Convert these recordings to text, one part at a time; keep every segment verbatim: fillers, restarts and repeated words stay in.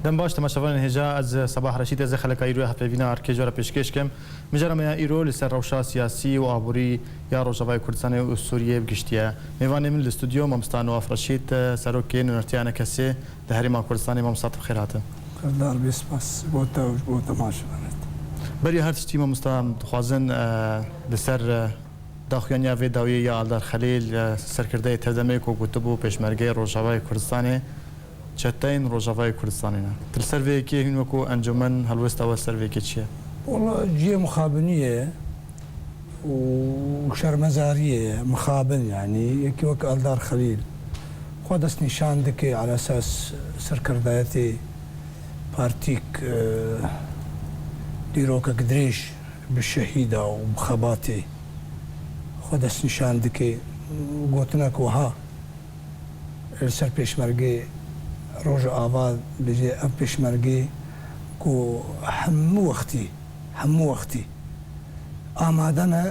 Dem baş, temaşevanên hêja, ez Sebah Reşîd, ez ê xeleka îro ya hevpeyvîna Erkê ji we re pêşkêş kim. Mijara me ya îro li ser rewşa siyasî û aborî ya Rojavayê Kurdistanê û Sûriyê bi giştî ye. Mêvanê min li stûdyo mamosta Newaf Reşîd, serokê Nûnertiya Enekesê li Herêma Kurdistanê. Mamosta, tu bi xêr hatin. Xêrdar bê, spas bo te û ji bo temaşevanê te. Beriya her tiştî mamosta, em dixwazin, e, li ser, e, daxuyaniya vê dawiyê ya Aldar Xelîl, e, serkirdeyê TDM'ê ku gotibû Pêşmergeyê Rojavayê Kurdistanê, çeteyên Rojavayê Kurdistanê ne. Tu li ser vê yekê hûn wekû encûmen helwesta we ser vê yekê çi ye? Wala cihê mixabiniyê ye û şermezariyê ye, mixabin, yanî yekî wek Aldar Xelîl xwe destnîşan dike ala esas serkirdayetê partîk, e, dîrokek dirêj bi şehîda û bi xebatê xwe destnîşan dike. Gotinek wiha li ser Pêşmergê Rojava dibêje, ev Pêşmergê ku hemû wextî, hemû wextî amade ne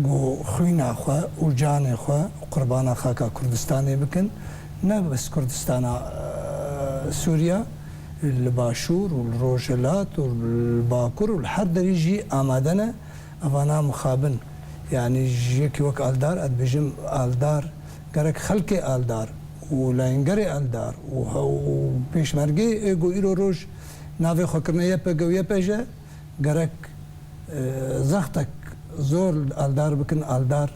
ku xwîna xwe û canê xwe qurbana xaka Kurdistanê bikin. Ne bes Kurdistana, e, Sûriya, li Başûr û li Rojhilat û li Bakur û li her derî jî amade ne. Evana mixabin, yanî ji yekî wek Aldar, ez dibêjim Aldar, gerek xelkê Aldar û layîngerê Aldar û he-, û pêşmergê ê ku îro roj navê xwe kirine Y P G û Y P J, gerek, e, zextek zor Aldar bikin, Aldar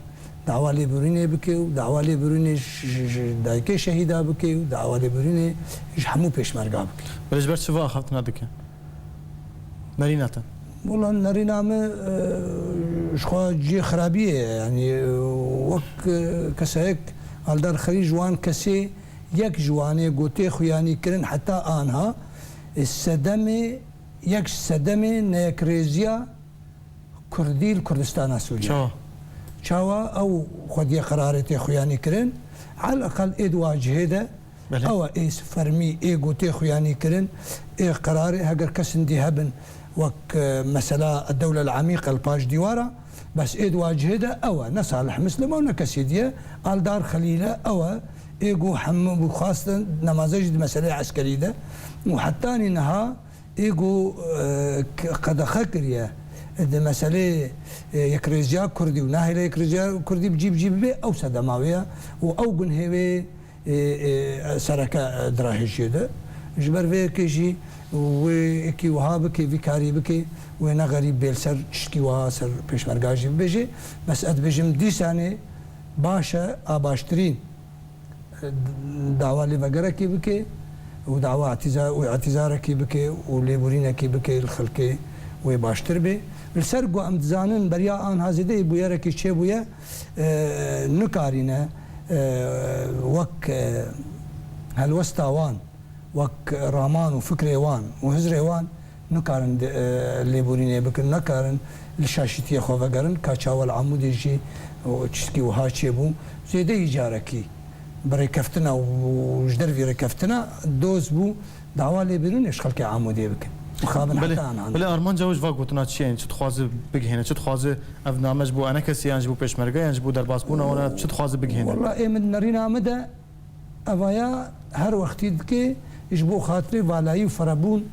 dawa lêborînê bike û dawa lêborînê ji, ji, ji dayikê şehîda bike û dawa lêborînê ji hemû pêşmerga bike. Belê ji ber çi va axaftina dike? Nerîna te? Wela nerîna min, e, ji xwe cihê xirabiyê ye. Yanî, e, wek, e, kesayek Aldar Xelîl ji wan kesê yek ji wan ê ku tê xuyanî kirin heta anha, e, sedemê, yek ji sedemê neyekrêziya Kurdî li Kurdistana Sûriye. Çawa? Çawa ew xwediyê qerarê tê xuyanî kirin? Al eqal ê di wa cihê de, belê, ew e ê fermî ê ku tê xuyanî kirin, ê qerarê, heger kesên dî hebin wek, e, mesela Dewle El Emîqe li paş dîwara, bes ê di wa cihê de ew e, ne Salih Muslim e û ne kesê dî ye, Aldar Xelîl e, ew e ê ku hemû xwastin nemaze jî di meseleyê eskerî de û hetanî niha ê ku, e, k-, qedexe kiriye, e, di meselê, e, yekrêziya Kurdî û nahêle yekrêziya Kurdî bi cî bi cî bibe, ew sedema wê ye û ew gunhê wê, e, e, sereke, e, dirahêjiyê de. Ji ber vê yekê jî wê yekî wiha bike, vî karî bike, wê ne xerîb bê li ser tiştkî wiha ser pêşmerga jî bibêje. Bes ez dibêjim dîsanê baş e, a baştirîn dawa lêvegerekê bike û dawa îtîza-, û îtîzarekê bike û lêborînekê bike li xelkê wê baştir bê. Li ser ku em dizanin beriya anha zêdeyî bûyerekê çêbûye, e, nikarîne, e, wek, e, helwesta wan, wek raman û fikrê wan û hizrê wan nikarin di, e, lêborînê bikin, nikarin li şaşîtiyê xwe vegerin. Ka çawa li Amûdê jî û tiştkî wiha çêbû, zêdeyî carekî bi rêkeftina û ji dervî rêkeftina doz bû, dawa lêborînê ji xelkê Amûdê bikin. Mixabin heta anan. Belê, armanca we ji va gotina çi ye? Çi dixwaze bigihêne? Çi dixwaze ev name ji bo enekesê yan ji bo pêşmerge yan ji bo derbasbûna wan e? Çi dixwaze bigihêne? Wela ê min nerîna min de evaya her wextî dike ji bo xatirê valayî û ferebûn,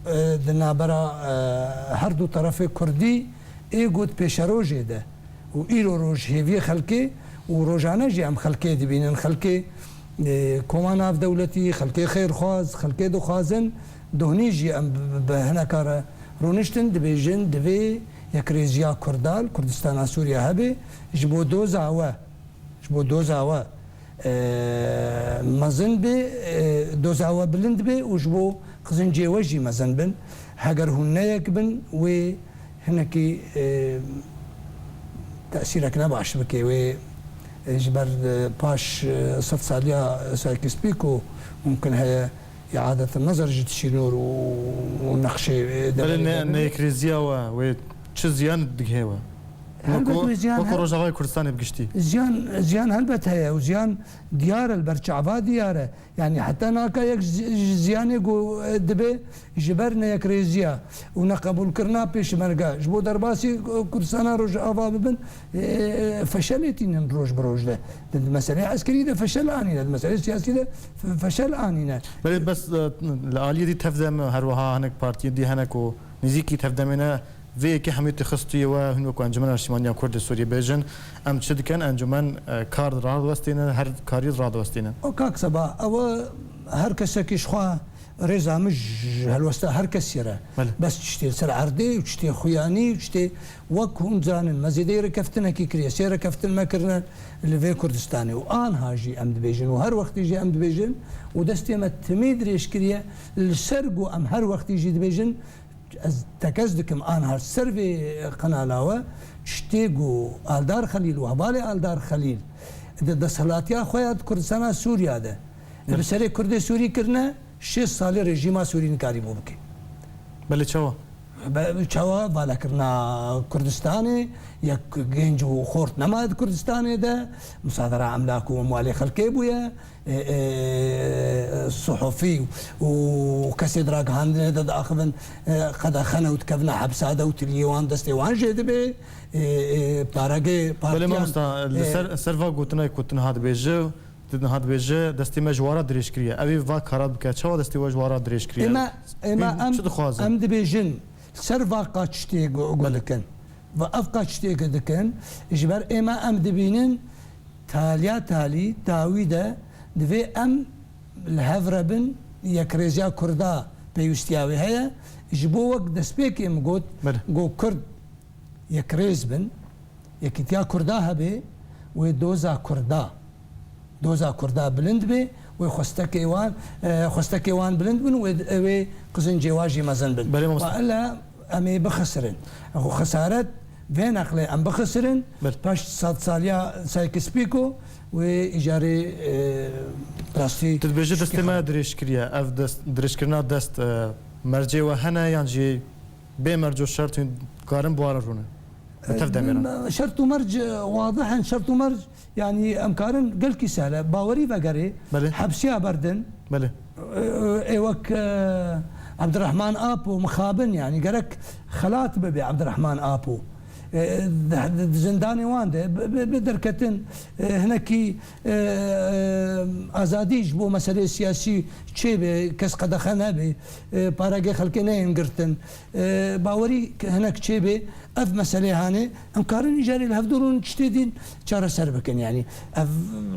e, di navbera, e, her du terefê Kurdî ê got pêşerojê de û îro roj hêviyê xelkê û rojane jî em xelkê dibînin. Xelkê, e, koma navdewletî, xelkê xêrxwaz, xelkê dixwazin, dohnî jî em bi, bi, bi hineka re rûniştin, dibêjin divê yekrêziya Kurda li Kurdistana Sûriye hebe ji bo doza we. Ji bo doza we, e, mezin be, e, doza we bilind be û ji bo qizincê we jî mezin bin. Heger hûn ne yek bin, wê hinekî, e, tesîrek ne baş bike. Wê, e, ji ber, e, paş, e, sed saliya Sykes-Picot mumkin heye îadet nezer ji tişî nûr û, û nexşê, e, Belê, deverê ne, de bibe. Neyekrêziya we, wê çi ziyan digihê we? Helbet wê ziyan hebe. Wekî Rojavayê Kurdistanê bi giştî. Ziyan, ziyan helbet heye û ziyan diyar e, li ber çava diyar e. Yanî heta naka yek ji, ji ziyanê ku, e, dibe ji ber neyekrêziya û neqebûlkirina pêşmerge ji bo derbasî, e, Kurdistana Rojava bibin, e, e, feşelê tînin roj bi roj de. Di, di meseleyê eskerî de feşel anîne, di meseleyê siyasî de fe-, feşel anîne. Belê bes, e, li aliyê dî tevdem her wiha hinek partiyên dî hene ku nêzîkî tevdemê ne. Vê yekê hemî tu xistiye we, hûn wekî Encûmena Niştimaniya Kurd ê Sûriyê bêjin, em çi dikin, encûmen, e, kar radiwestêne, her karî radiwestêne. O kak Seba, ew her kesekî ji xwe rêza min ji helwesta her kesî re. Belê. Bes tiştê li ser erdê û tiştê xuyanî û tiştê wek hûn zanin, me zêdeyî rêkeftinekî kiriye, sê rêkeftin me kirine li vê Kurdistanê û anha jî em dibêjin û her wextî jî em dibêjin û destê me timî dirêj kiriye li ser ku em her wextî jî dibêjin, Ez tekez dikim, anha ser vê qenala we tiştê ku Aldar Xelîl û hevalê Aldar Xelîl di desthilatiya xwe ya di Kurdistana Sûriya de, di bi serê Kurdê Sûrî kirine, şêst salê rejîma Sûrî nikarîbû bike. Belê çawa? Be-, çawa valekirina Kurdistanê, yek genc û xort nemaye di Kurdistanê de, musadera emlak û emwalê xelkê bûye, e, e, suhufî û kesê di ragihandinê de diaxivin, e, qedexe ne û dikevine hepsa de û tiliyê wan destê wan jê dibe, e, e, paregê partiyan. Belê mamosta, li ser, ser va gotinayê ku tu niha dibêje, tu niha dibêje, destê me ji wara dirêj kiriye. Ew ê va kara bike. Çawa destê we ji wara dirêj kiriye? Êma, êma Hûn em, çi dixwazin? Em dibêjin, ser va qaçiştê gu-, gu dikin. Ve ev qaçiştê ku dikin, ji ber êma em dibînin, Taliya talî dawî de divê em li hev re bin, yekrêziya Kurda pêwîstiya wê heye. Ji bo wek destpêkê min got, Belê. Go Kurd yekrêz bin, yekîtiya Kurda hebe, wê doza Kurda, doza Kurda bilind be, wê xwestekê wan, e, xwestekê wan bilind bin, wê, wê qizincê wan jî mezin bin. Belê mamosta. Wa illa em ê bixisirin. Xesaret vê neqlê em bixisirin, Belê. Paş sedsaliya Sykes-Picot wê îcarê, e, rastî Tu dibêjî destê me dirêj kiriye. Ev dest, dirêjkirina dest, e, mercê we hene yan jî bê merc û şert hûn karin bi wan re rûnin? Bi tev demê re. E, şert û merc, e, wadih in, şert û merc Yanî em karin gelkî sehel e. Bawerî vegerê, Belê. Hepsiya berdin. Belê. Ê, ê wek, e, Ebdirehman Apo mixabin, yanî gerek xelat bibe Ebdirehman Apo. E, di, di, di zindanê wan de bi, bi, bi derketin, e, hinekî, e, e, azadî ji bo meseleyê siyasî çêbe, kes qedexe nebe, e, paregê xelkê neyên girtin. E, bawerî hinek çêbe, ev meseleyê hanê, em karin îcarê li hevdû rûn tiştê dîn çareser bikin. Yanî ev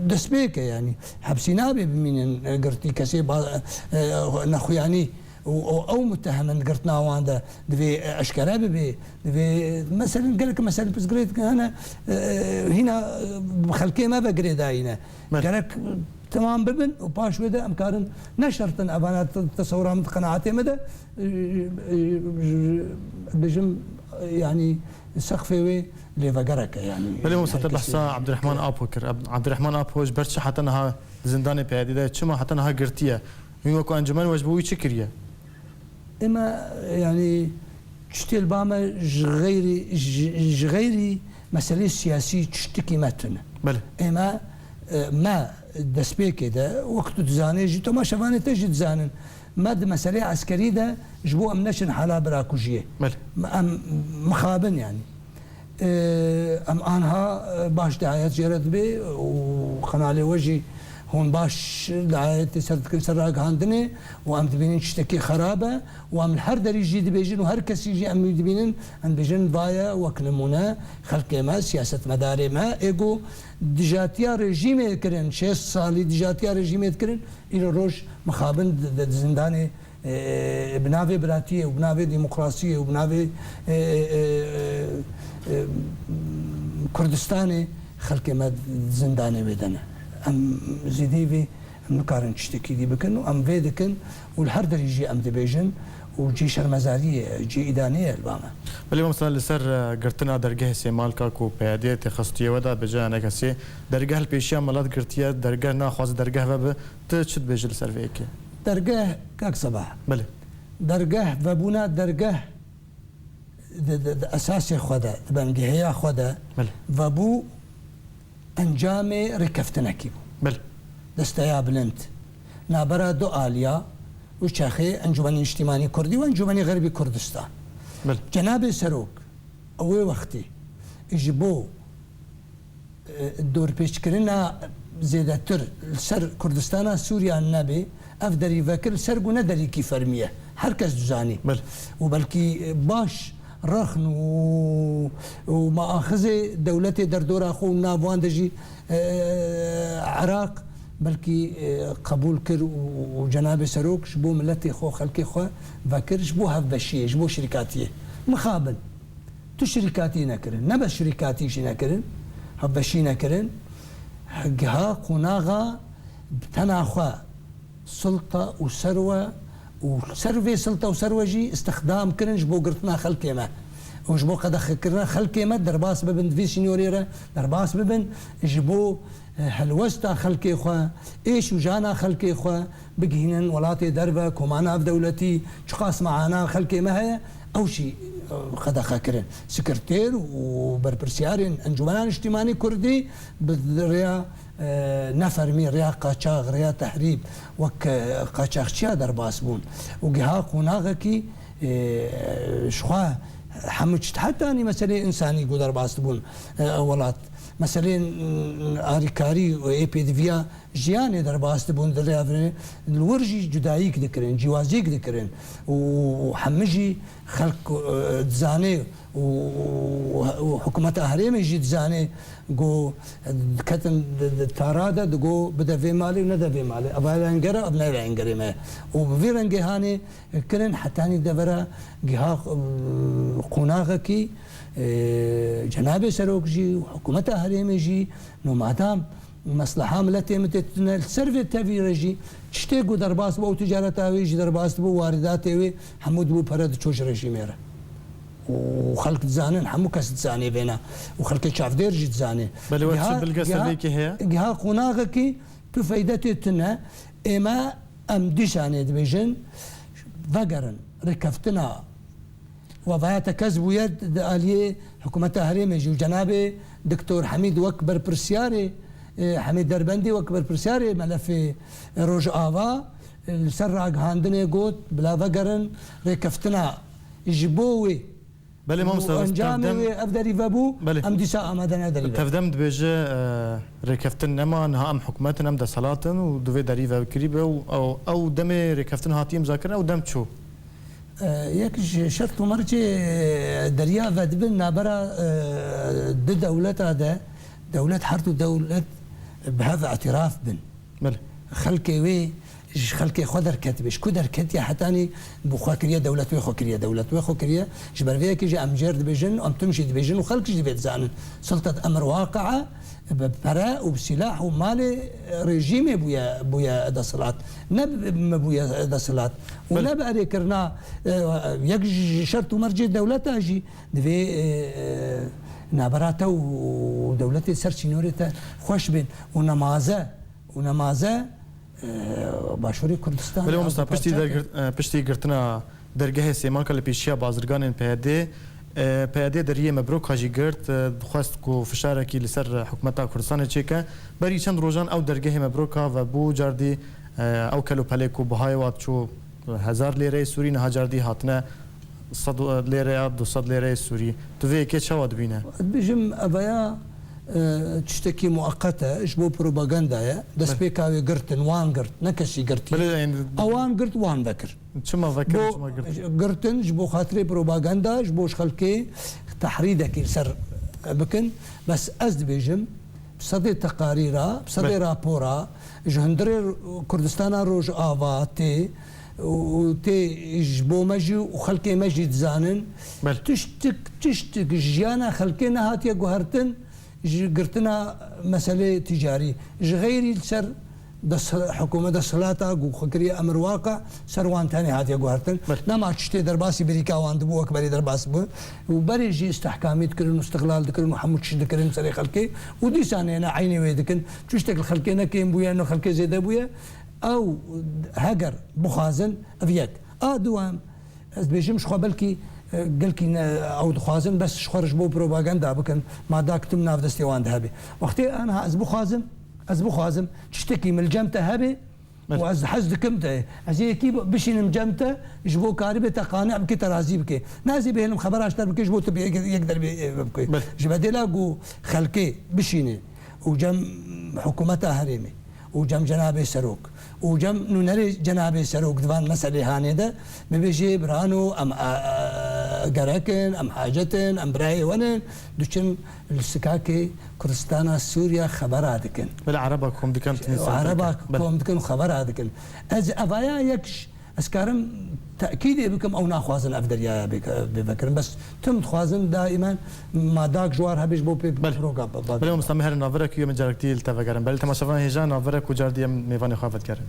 destpêk e, yanî hepsî nabe bimînin, e, girtî kesê ba-, e, nexuyanî û, û ew mutehem in girtina wan de divê, e, eşkere bibe, divê, meselen, gelek meselen pirsgirêk hene, e, e, hîna, e, bi xelkê me ve girêdayî ne. Belê. Gerek temam bibin û paş wê de em karin ne şert in evana te-, tesewira min, di qenaetê me de, e, e, e, bijim, e, yanî sexfê wê lêvegerek e, yanî Belê, her mamoste, kesê behsa Abdurrahman Apo kir. Ab-, Abdurahman Apo ji ber çi heta niha di zindanê P Y D'ê de, çima heta niha girtî ye? Hûn wekî encûmen we ji bo wî çi kiriye? Ême, yanî, tiştê li ba me ji xeyrî, ji, ji xeyrî meselê siyasî tiştikî me tune. Belê. Ême, e, me destpêkê de, wek tu dizanê jî, temaşevanê te jî dizanin, me di meselê eskerî de ji bo em neçin hala birakujiyê. Belê. Em mixabin, yanî. Em anha, e, baş dayet jê re dibe û qenalê we jî hûn baş dayetê ser dikin ser ragihandinê û em dibînin tiştekî xerab e û em li her derî jî dibêjin û her kesî jî em wî dibînin, em dibêjin, vaye wek nimûne xelkê me, siyasetmedarê me, ê ku dijatiya rejîmê kirin, şêst salî dijatiya rejîmê dikirin, îro roj mixabin di, di, di zindanê e, bi navê biratiyê û bi navê demokrasiyê û bi navê, e, e, e, e, Kurdistanê xelkê me zindanê wê de ne. Em zêdeyî vê, em nikarin tiştekî dî bikin û em vê dikin û li her derî jî em dibêjin û cî şermezariyê ye, cî îdanê ye li ba me. Belê, mesela li ser, e, girtina dergehê Sêmalka ku P Y D'ê têxistiye we de, bêje hinek kesê dergeh li pêşiya milet girtiye, dergeh naxwaze dergeh vebe. Tu çi dibêjî li ser vê yekê? Dergeh, kak Sebah. Belê. Dergeh, vebûna dergeh di, di, di esasê xwe de, di bengehêya xwe de Belê. vebû encamê rêkeftinekî bû. Belê. Desteya bilind. Nabera du aliya û çaxê Encûmenê Niştîmanî Kurdî û Encûmenê Xerbî Kurdistan. Belê. Cenabê Serok, ew ê wextî ji bo e, dorpêçkirina zêdetir li ser Kurdistana Sûriya nebe, ev derî vekir li ser gune derîkî fermî ye. Her kes dizanî. Belê. Û belkî, e, baş rexn û, û maaxizê dewletê derdora xwe û nav wan de jî, e, Iraq belkî, e, qebûl kir û, û cenabê serok ji bo miletê xwe, xelkê xwe vekir, ji bo hevbeşiyê, ji bo şirîkatiyê. Mixabin. Tu şirîkatî nekirin. Ne bes şirîkatî jî nekirin, hevbeşî nekirin. Giha qonaxa bi tena xwe sulta û serwe û ser vê sulta û serwe jî istixdam kirin ji bo girtina xelkê me û ji bo qedexekirina xelkê me derbas bibin, di vî sînorê re derbas bibin, ji bo, e, helwesta xelkê xwe, êş û jana xelkê xwe bigihînin welatê derve, koma navdewletî, çiqas meana xelkê me heye, ew jî, e, qedexe kirin. Sekreter û berpirsiyarên Encûmena Niştîmanî Kurdî bi rêya, e, nefermî, rêya qaçax, rêya tehrîb, wek, e, qaçaxçiya derbas bûn. Û giha qonaxekî, e, ji xwe hemû çi, hetanî meseleyê însanî ku derbas dibûn, e, welat. Meseleyên, e, arîkarî û ê pêdiviya jiyanê derbas dibûn di rêya vê, li wir jî cudayîk dikirin, cîwazîk dikirin û hemî jî xelk, e, dizane û, û, û hikûmeta herêmê jî dizane ku diketin di, di tara de digo bide vê malê û nede vê malê. Ev lengera, ev ne lengerê me. Û bi vî rengê hanê kirin hetanî devera giha, e, qonaxekî, e, cenabê serok jî û hikûmeta herêmê jî no madam mesleha miletê min tê tune li ser vê tevî re jî tiştê ku derbas bû, ew ticareta wê jî derbas dibû, warîdatê wê hemû dibû pere diçû ji rejîmê re. Û xelk dizanin, hemû kes dizanê vêna. Û xelkê çavdêr jî dizanê. Belê, wek Giha, çi bilge giha, sevêkê heye? Giha qonaxekî tu feyde tê tune, ême em dîsanê dibêjin, vegerin rêkeftina We vaya tekez bûye di aliyê hikûmeta herêmê jî û cenabê Doktor Hemîd wek berpirsiyarê, e, Hemîd Derbendî wek berpirsiyarê melefê Rojava, e, li ser ragihandinê got, bila vegerin rêkeftina ji bo wê. Belê, mamoste, Û encamê tevdem wê ev derî vebû, Belê. em dîsa amade ne derî vebû. Tevdem dibêje, e, rêkeftin nema, niha em hikûmet in, em desthilat in û divê derî vekirî be û ew, ew demê rêkeftin hatî îmzakirin, ew dem çû. E, yek ji şert û mercê deriya vedibin nabera, e, du dewleta de, dewlet, her du dewlet bi hev îtiraf bin. Belê. Xelkê wê ji xelkê xwe derketibê. Ji ku derketiye hetanî bi xwe kiriye dewlet, wê xwe kiriye dewlet, wê xwe kiriye. Ji ber vê yekê jî em jêr dibêjin, em tim jî dibêjin û xelk jî divê dizanin. Sultet emir waqia bi pere û bi sîlah û malê rejîmê bûye, bûye desthilat. Ne bi, me bûye desthilat. Û Belê. ne bi erêkirina, e, yek ji şert û mercê dewleta jî divê, e, e, nabera te û dewletê ser sînorê te xweş bên û nemaze, û nemaze, e, Başûrê Kurdistan Belê, mamoste, piştî dergirt-, e, piştî girtina dergehê Sêmanka li pêşiya bazirganên P Y D, e, P Y D deriyê Mebroka jî girt, e, dixwest ku fişarekî li ser hikûmeta Kurdistanê çêke. Berî çend rojan ew dergehê Mebroka vebû, cardî, e, ew kelopelê ku bihayê wa diçû hezar lêreyê Sûrî, niha cardî hatine sed lêre ya du sed lêreyê Sûrî. Tu vê yekê çawa dibîne? Dibêjim, evaya, e, tiştekî mueqet e, ji bo propaganda ye. Destpêka wê girtin, wan girt, ne kesî girtî. Belê, yani Ewan girt, wan vekir. Çima vekir, Bo çima girt? girtin ji bo xatirê propaganda, ji bo ji xelkê tehrîdekî li ser bikin. Bes ez dibêjim, bi sedê teqarîra, bi sedê Belê. rapora, ji hundirê Kurdistana Rojava tê û tê ji bo me jî û xelkê me jî dizanin. Belê. Tiştik, tiştik ji jiyana xelkê nehatiye guhertin, ji girtina meselê ticarî. Ji xeyrî li ser des-, hikûmet desthilata ku xwe kiriye emir waqe, ser wan tenê hatiye guhertin. Belê. Nema tiştê derbasî berîka wan dibû, wek berê derbas bû. Û berê jî istihkamî dikirin û istiqlal dikirin û hemû tişt dikirin serê xelkê. Û dîsa nêne eynê wê dikin. Tiştek li xelkê ne kêm bûye, ne xelkê zêde bûye. Ew heger bixwazin, ev yek. A duwem, ez dibêjim ji xwe belkî Gelkî ne, ew dixwazin bes ji xwe re ji bo propaganda bikin, ma da ki tim nav destê wan de hebe. Wextê aniha ez bixwazim, ez bixwazim tiştekî min li cem te hebe Belê. û ez hez dikim te, ez ê yekî bişînim cem te, ji bo karibê te qane bike, te razî bike. Ne ez ê bihêlim xebera ji te bike, ji bo tu bi yek, yek derbê, e, bike. Belê. Ji bedêla ku xelkê bişîne û cem hikûmeta herêmê û cem cenabê serok û cem nûnerê cenabê serok di van meselê hanê de bibêjê, birano, em, a, a, gerek in, em hacet in, em birayê we ne, diçin li sikakê Kurdistana Sûriya xebera dikin. Belê, Ereba kom dikin, tinî ser Ereba dikin. Belê. Kom dikin û xebera dikin. Ez evaya yek ş-, ez karim tekîdê bikim, ew naxwazin ev deryaya bê-, bê vekirin. Bes tim dixwazin daîmen madak ji war hebê ji bo pê Belê. proga ba-, ba-, Belê, mamosta, me herin navberek û em carekî li te vegerin. Belê, temaşevan hêja navberek û cardî em mêvanê xwe vedigerin.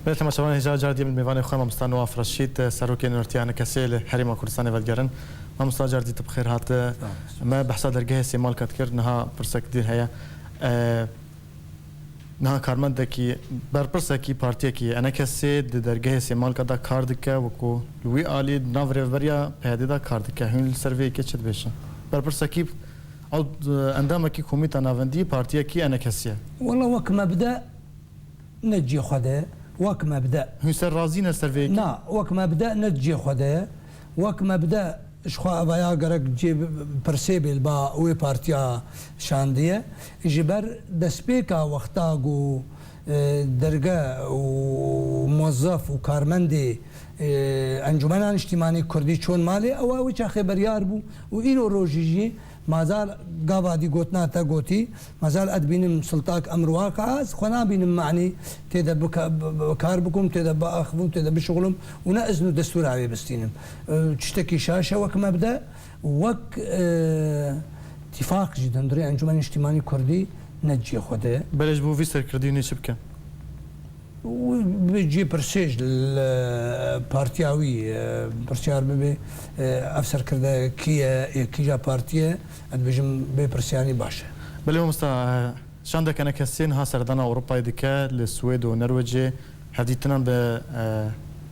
Belê, temaşevanên hêja, cardî em mêvanê xwe mamosta Newaf Reşîd, serokê Nûnertiya ENKSê li Herêma Kurdistanê vedigerin. Mamosta, cardî tu bi xêr hat. Sağ ol. Me behsa dergehê Sêmalka dikir, niha pirsek din heye. E, Niha karmendekî, berpirsekî partiyekî ENKSê di dergehê Sêmalka de kar dike, wekû li wî alî di nav rêveberiya PYDê de kar dike. Hûn li ser vê yekê çi dibêjin? Berpirsekî, ew, endamekî komîta navendî partiyekî ENKSê ye. Wela wek mebde ne cihê xwe de, wek mebde. Hûn ser razî ne ser vê yekê? Na, wek mebde ne cihê xwe de. Wek mebde ji xwe evaya gerek cê pirsê bê li ba wê partiya şandiye. Ji ber destpêka wexta ku, e, derge û muwezzef û karmendê, e, Encûmena Niştîmanî Kurdî çûn malê, ew wê çaxê beryar bû û îro rojî jî Mazal gava dî gotina te gotî, mazal ez dibînim siltak emr waqia, ez xwe nabînim manî tê de bika-, bi-, bi-, kar bikim, tê de biaxivim, tê de bişixulim û ne izn û destûra wê bistînim. E, tiştekî şaş e wek mebde, wek, e, tîfaq jî di hundirê Encûmenê Niştîmanî Kurdî ne cihê xwe de ye. Belê ji bo vî serkirdî hûn ê çi bikin? Û bi cî pirsê ji li partiya wî, e, pirsyar bibe, e, ev serkirde kî ye, yê kîja partî ye, ez dibêjim bê pirsiyanî baş e. Belê mamosta, e, şandek ENKSê niha seredana Ewropayê dike, li Swêd û Norwecê hevdîtinan bi, e,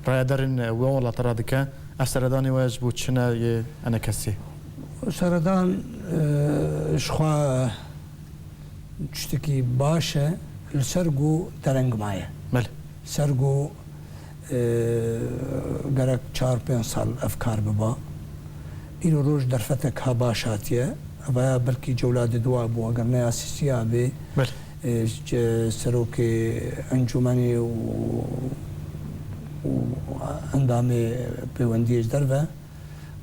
rayedarên wê welata re dike. Ev seredanê we ji bo çi ne yê ENKSê? Seredan, e, ji xwe tiştekî baş e, li ser ku dereng maye. Belê. Ser ku, e, gerek çar pênc sal ev kar biba. Îro roj derfetek ha baş hatiye. Evaya belkî cewla didua bû, eger ne ya sîsiya bê, Belê. e, ce-, serokê encûmenê û, û endamê pêwendiyê ji derve.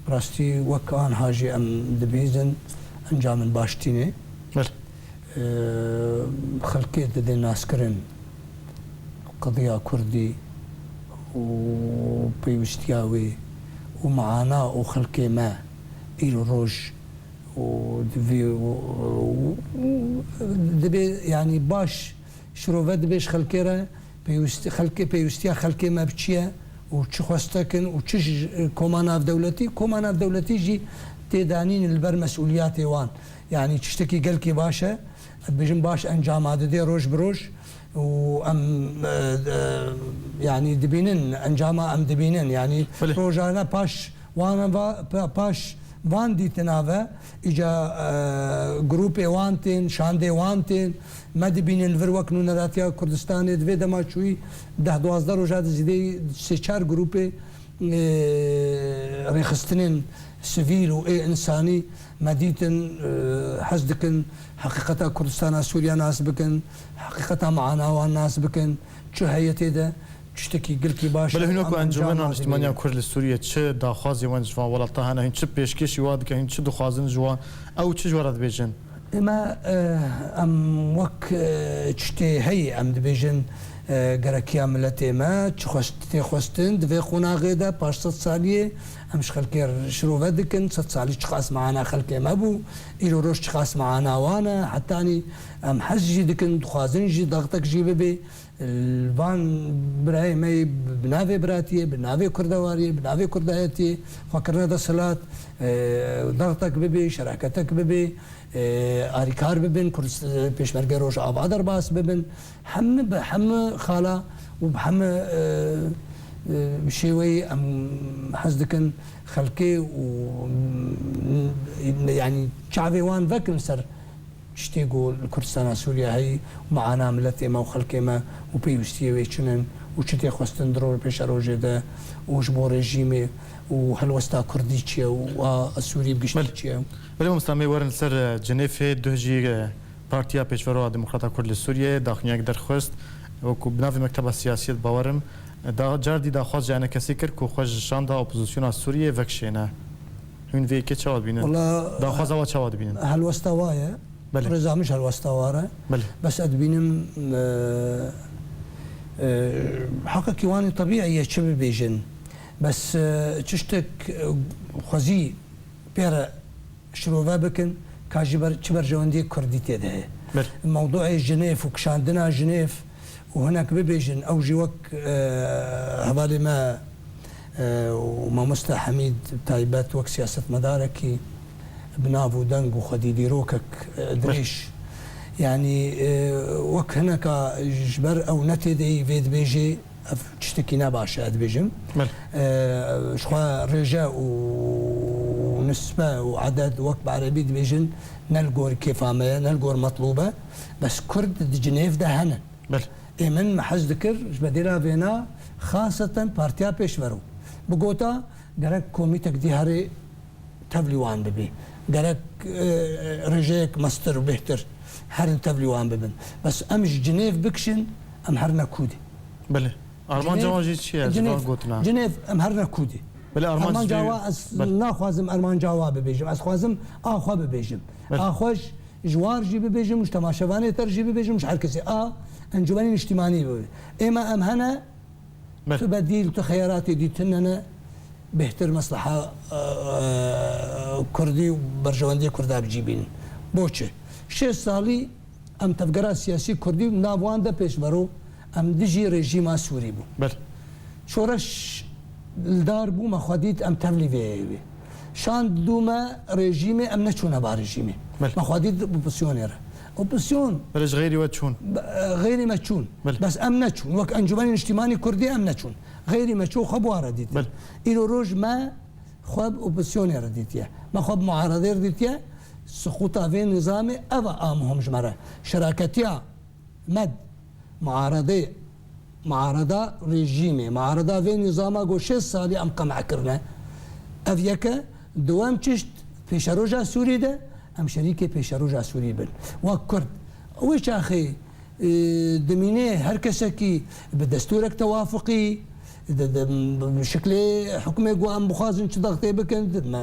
Bi rastî wek anha jî em dibihîzin encamên baş tîne. Belê. Xelkê dide naskirin qediya Kurdî û pêwîstiya wê û meana û xelkê me îro roj û divê û, û, û dibê, yanî baş şirove dibe ji xelkê re, pêwîst-, xelkê, pêwîstiya xelkê me bi çi ye û çi xweste kin û çi ji koma navdewletî, koma navdewletî jî tê danîn li ber mesûliyatê wan. Yanî tiştekî gelkî baş e. Ez dibêjim baş encama didê roj bi roj û em, e, e, yanî dibînin, encama em dibînin. Yanî Belê. rojane paş wan va-, pa-, paş van dîtina ve, îca, e, grûpê wan tên, şandê wan tên, me dibînin li vir wek Nûneratiya Kurdistanê di vê dema çûyî deh duwazdeh roja de zêdeyî sê çar grûpê, e, rêxistinên sivîl û ê însanî me dîtin, e, hez dikin heqîqeta Kurdistana Sûriya nas bikin, heqîqeta meana wan nas bikin, çi heye tê de. Tiştekî gelkî baş e, Belê, hûn wekî em Encûmena encama Niştimaniya dibînin. Kurd li Sûriyê çi daxwazê wan ji van welata hene? Hûn çi pêşkêşî wan dikin? Hûn çi dixwazin ji wan? Ew çi ji we re dibêjin? Ême, e, em wek, e, çi tê heyî em dibêjin, e, gerekiya miletê me, çi xwest-, tê xwestin, di vê qonaxê de paş sed saliyê em ji xelkê şirove dikin, sed salî çiqas meana xelkê me bû, îro roj çiqas meana wan e, hetanî em hez jî dikin, dixwazin jî dextek jî bibê. Li van birayê me yê bi navê biratiyê, bi navê kurdewariyê, bi navê kurdayetiyê xwe kirine desthilat, e, dextek bibê, şeraketek bibê, e, arîkar bibin, Kurd-, Pêşmerge Rojava derbas bibin. Hemû bi hemû xala û bi hemû, e, e, şêweyî em hez dikin xelkê û, yanî çavê wan vekin ser tiştê ku li Kurdistana Sûriye heyî û meana miletê me û xelkê me û pêwîstiyê wê çi ne û çi tê xwestin di ro-, pêşerojê de û ji bo rejîmê û helwesta kurdî çi ye û a Sûrî bi giştî Belê. çi ye. Belê mamosta, em ê werin li ser, e, Cinêfê. Duh jî, e, Partiya Pêşveroya Demokrata Kurd li Sûriyeyê daxuyaniyek derxist. Wekî bi navê Mekteba Siyasiyê dibawerim, e, da, cardî daxwaz ji enekesê kir ku xwe ji şanda opozisyona Sûriyeyê vekişêne. Hûn vê yekê çawa dibînin? Wala, Daxwaza wa çawa dibînin? Helwesta wa ye. Belê. Rêza min ji helwesta wa re. Belê. Bes ez dibînim, e, e, heqekî wan ê tebîî ye çi bibêjin. Bes, e, tiştek, e, xwezî pê re şirove bikin, ka jî ber-, çi berjewendiyê kurdî tê de heye. Belê. Mewdûê Jinêv û kişandina Jinêv û hinek bibêjin, ew jî wek, e, hevalê me, e, û mamoste Hemîd taybet wek siyasetmedarekî bi nav û deng û xwedî dîrokek, e, dirêj. Yanî, e, wek hineka ji ber ew ne têdeyî vê dibêjê, ev tiştekî ne baş e, ez dibêjim. Belê. E, ji xwe rêje û nisbe û eded wek bi erebî dibêjin, ne li gor kêfa me ye, ne li gor metlûb e. Bes kurd di Cinêv de hene. Belê. Ê min me hez dikir, ji bedêla vêna xaseten Partiya Pêşverû bigota, gerek komîtek dî herê tevlî wan bibî. Gerek, e, rêjeyek mestir û bêhtir herin tevlî wan bibin. Bes em ji Cinêv bikişin, em herine kûdê. Belê. Armanca Cinêv, wan jî çi ye ji Cinêv, van gotina? Cinêv, em herine kûdê. Belê, armanc Armanca jî wa ez Belê. naxwazim armanca wa bibêjim. Ez xwazim a xwe bibêjim. Belê. A xwe ji, ji war jî bibêjim, ji temaşevanê ter jî bibêjim, ji her kesê. A Encûmenê Niştimanî bibe. Êma em hene, Belê. Tu bedîl, tu xeyaratê dî tune ne, bêhtir mesleha, e, e, kurdî û berjewendiyê kurda bi cî bînin. Bo çi? Şêst salî em tevgera siyasî kurdî û nav wan de pêşvero, em dijî rejîma Sûrî bû. Belê. Şoreş li dar bû, me xwe dît em tevlî vê yê wê. Şand dû me rejîmê, em neçûne ba rejîmê. Belê. Me xwe dît opozisyonê re. Opozisyon Belê, ji xeyrî we çûn. Be-, xeyrî me çûn. Belê. Bes em neçûn. Wek Encûmenê Niştîmanî Kurdî em neçûn. Xeyrî me çû xwe bi wan re dîtin. Belê. Îro roj me xwe bi opozisyonê re dîtiye. Me xwe bi muaredê re dîtiye. Siqûta vê nizamê ev e a muhim ji me re. Şeraketiya me d-, muaredê, muareda rejîmê, muareda vê nizama ku şêst salî em qemeh kirine. Ev yek e. Duwem çişt, pêşeroja Sûrî de em şerîkê pêşeroja Sûrî bin. Wek Kurd. Wê çaxê, e, dimîne her kesekî bi destûrek tewafiqî, di, di, bi şiklê hukmê ku em bixwazin çi dextê bikin, di, me,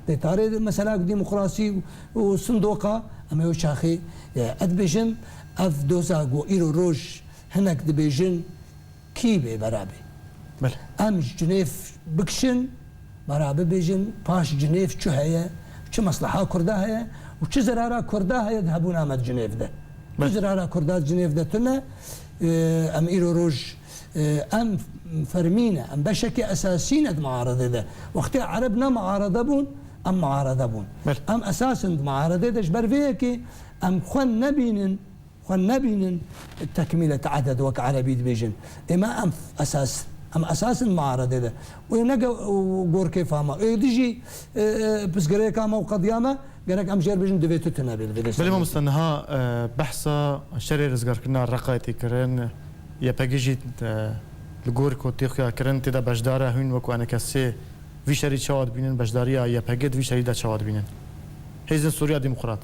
dê tarê mesela demokrasî û sindoqa, em ê wê çaxê, e, ez dibêjim, ev doza ku îro roj hinek dibêjin, kî bê bera bê. Belê. Em ji Cinêv bikişin, bera bibêjin, paş Cinêv çi heye, çi mesleha Kurda heye û çi zerara Kurda heye di hebûna me di Cinêv de. Belê. Çi zerara Kurda di Cinêv de tune, e, em îro roj, e, em fermî ne, em beşekê esasî ne di muaredê de. Wextê Ereb ne muarede bûn, em muarede bûn. Belê. Em esas in di muaredê de, ji ber vê yekê em xwe nebînin, xwe nebînin tekmîle teeded wek erebî dibêjin. Ê me em esas, em esas in muaredê de. Wê ne ge-, gor kêfa me. Ê dijî, e, e, pirsgirêka me û qediya me, gerek em jê re bêjin, divê tu tune bê li vê destê Belê me. Mamoste, niha, e, behsa şerê rizgarkirina Reqayê tê kirin, Y P G jî, e, li gor ku tê xuyakirin, tê de beşdar e, hûn wekî enekesê vî şerî çawa dibînin, beşdariya Y P G di vî şerî de çawa dibînin? Hêzên Sûriya Demokrat.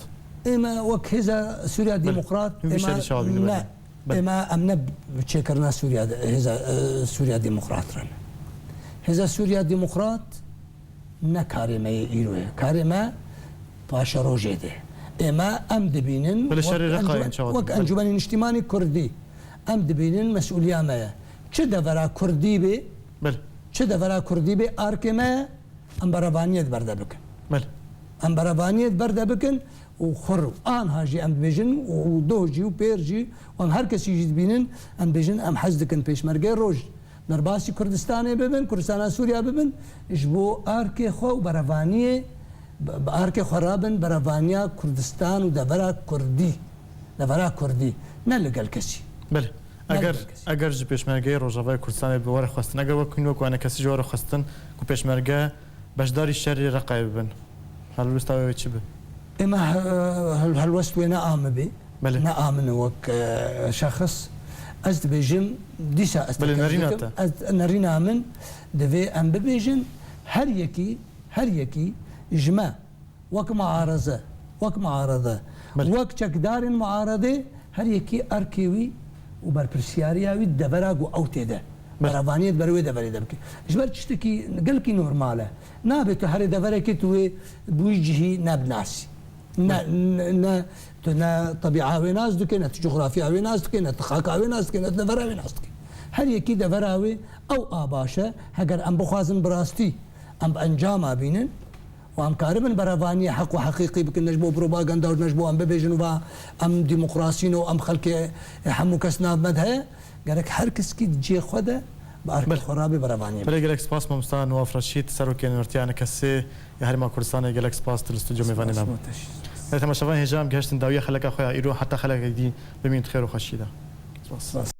Ê me wek Hêza Sûriya Belê. Demokrat, Hûn vî ê me şerî çawa bîne ne, belê? Belê. Ê me em ne çêkirina Sûriya de, Hêza, e, Sûriya Demokrat re ne. Hêza Sûriya Demokrat ne karê me yê îro ye. Karê me paşerojê de. Ême em dibînin Belê, wek şerê Reqayê encûmen-, çawa wek dibin? Belê. Encûmenê Niştîmanî Kurdî em dibînin mesûliya me ye. Çi devera Kurdî bê, Belê. Çi devera Kurdî bê, arkê me ye, em berevaniyê di ber de bikin. Belê. Em berevaniyê di ber de bikin û xur û anha jî em dibêjin û, û doh jî û pêr jî û em her kesî jî dibînin, em dibêjin em hez dikin Pêşmergeyê Roj derbasî Kurdistanê bibin, Kurdistana Sûriya bibin, ji bo arkê xwe û berevaniyê, bi, bi arkê xwe rabin, berevaniya Kurdistan û devera Kurdî, devera Kurdî, ne li gel kesî. Belê. Ne li Eger, gel kesî. Eger ji Pêşmergeyê Rojavayê Kurdistanê bi were xwestin, eger wek hûn wek wane kesî ji were xwestin ku Pêşmerge beşdarî şerê Reqayê bibin, helwesta wê çi bi? Ême he-, hel-, helwest wê ne a min bê. Belê. Ne a min wek, e, şexs. Ez dibêjim, dîsa ez Belê, teklif nerîna dikim. Te. Ez nerîna min divê em bibêjin, her yekî, her yekî ji me wek muareze, wek muareze, Belê. Wek çekdarên muaredê, her yekî erkê wî û berpirsiyariya wî devera ku ew tê de. Belê. Berevaniyê di ber wê deverê de bike. Ji ber tiştekî gelkî normal e. Nabe tu herê deverekê tu wê bi wî cihî nebinasî. Ne, Belê. ne, ne, tu ne tebîa wê nas dike, ne tu cografya wê nas dike, ne tu xaka wê nas dike, ne tu devera wê nas dike. Her yekî devera wê ew a baş e. Heger em bixwazin bi rastî em bi encama bînin û em karibin berevaniyê heq û heqîqî bikin, ne ji bo propaganda û ne ji bo em bibêjin û va em demokrasî ne û em xelkê hemû kes nav me de heye. Gerek her keskî di cihê xwe de bi arkê Belê. Xwe rabê berevaniyê Belê, bike. Gelek spas mamosta Newaf Reşîd, Serokê Nûnertiya N K S ya Herêma Kurdistanê, gelek spas tu li stûdyo mêvanê me bû. Spas, teşekkür. Belê, temaşevan hêja em gihiştin dawiya xeleka xwe ya îro, heta xeleka dî bimînin di xêr û xweşiyê de. Spas. Spas.